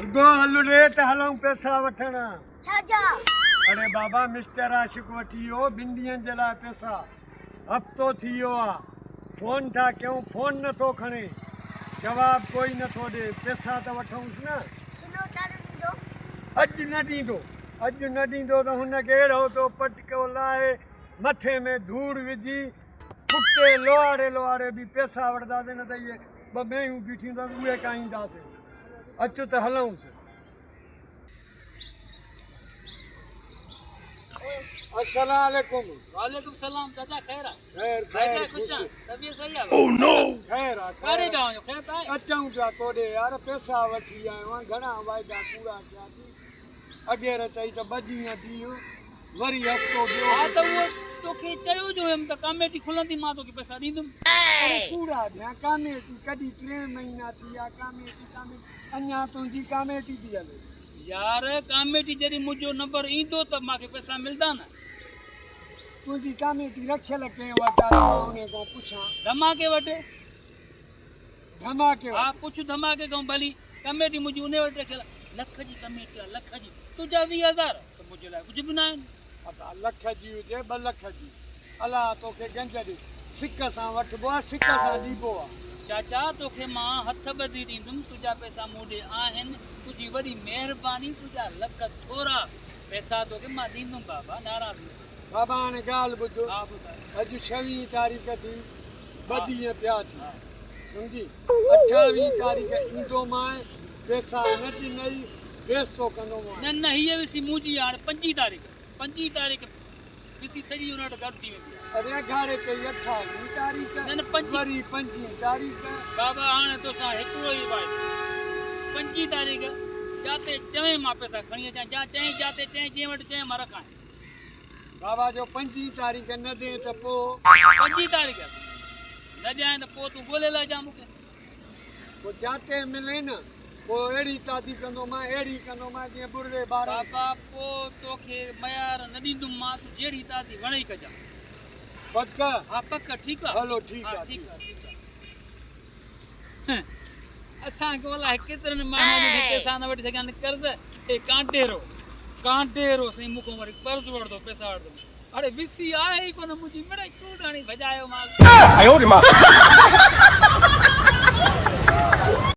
رڳو هل ڏي ته هلون پئسا وٺڻ. ڇا جا؟ اڙي بابا مسٽر عاشق وٺي ويو ٻن ڏينهن جي لاء پئسا. هفتو ٿي ويو آ. فون ٿا ڪيون فون نه ٿو کڻي. جواب ڪوئي نه ٿو ڏي. پئسا ته وٺونس نه. سڌو ڪڏهن ڏيندو؟ اڄ نه ڏيندو. اڄ نه ڏيندو ته هن کي اهڙو ٿو پٽڪو لاهي مٿي ۾ ڌوڙ وجهي پٽي لوهاڙي لوهاڙي به پئسا وٺنداسين نه ته اهي ٻه مينهون بيٺيون اٿس اهي ڪاهينداسين. اچ ته هلئونس. السلام عليڪم. وعليڪم السلام دادا خير آ. خير خير خوش آ طبيعت صحيح آ. او نو خير آ. ڪاڏي پيا وڃو خير ته آهي؟ اچون پيا توڏي يار پئسا وٺي آيو آهيان گهڻا واعدا پورا ٿيا ٿي. اڳير چئي ته ٻه ڏينهن بيهه وري هفتو ٻيو. ها ته اهو توکي چيو جو هيم ته ڪاميٽي کلندي مان توکي پئسا ڏيندم. اڙي ڪوڙا ڏيان ڪاميٽي ڪڏهن ٽي مهينا ٿي ويا ڪاميٽي ڪاميٽي اڃا تنهنجي ڪاميٽي ٿي هلي. يار ڪاميٽي جڏهن منهنجو نمبر ايندو ته مانکي پئسا ملدا نه. تنهنجي ڪاميٽي رکيل ڪنهن وٽ آ ته مان انهي کان پڇان. ڌماڪي وٽ. ڌماڪي وٽ. ها پڇ ڌماڪي کان ڀلي ڪميٽي منهنجي انهي وٽ رکيل آ. لک جي ڪميٽي آ لک جي. تنهنجا 20 هزار ته منهنجي لاء ڪجهه به ناهن. ابا لک جي هجي ٻه لک جي الله توکي گنج ڏي. سڪ سان وٺبو آ سڪ سان ڏبو آ. چاچا توکي مان هٿ ٻڌي ڏيندم تنهنجا پئسا مون ڏي آهن تنهنجي وڏي مهرباني تنهنجا لک ٿورا پئسا توکي مان ڏيندم بابا ناراض نه ٿي. بابا هاڻي ڳالهه ٻڌ ها ٻڌاء. اڄ ڇويهين تاريخ ٿي ٻه ڏينهن پيا ٿي سمجهي اٺاويهين تاريخ ايندومانء پئسا نه ڏنئي بيستو ڪندومانء. نه نه هيء وسي منهنجي آ هاڻي پنجين تاريخ پنجين تاريخ وسي سڄي ان وٽ گڏ ٿي ويندي آ. اڙي اگهاڙي چئي اٺاويهين تاريخ نه نه پنجين. وري پنجين تاريخ. بابا هاڻي توسان هڪڙو ئي واعدو پنجين تاريخ جاتي چوين مان پئسا کڻي اچان جا چئين جاتي چئين جنهن وٽ چئين مان رکان. بابا جو پنجين تاريخ نه ڏين ته پوء. پنجين تاريخ نه ڏيانء ته پوء تون ڳولي لهجان مون کي. پوء جاتي ملين نه پوء اهڙي تعدي ڪندومانء اهڙي ڪندومانء جيئن ٻرڙي ٻارن سان. بابا پوء توکي ميار نه ڏيندم مان تون جهڙي تعدي وڻئي ڪجان. پڪ؟ ها پڪ ٺيڪ آ. هلو ٺيڪ ها آ ٺيڪ آ ٺيڪ آ. اسان کي الائي ڪيترن ماڻهن جي پئسا نه وٺي سگهيا آهن قرض هي ڪانٽيرو ڪانٽيرو سائين مون کان وري قرض وٺندو پئسا وٺندو اڙي وسي آهي ئي ڪونه منهنجي مڙئي ڪوڙ هڻي ڀڄايو مانس.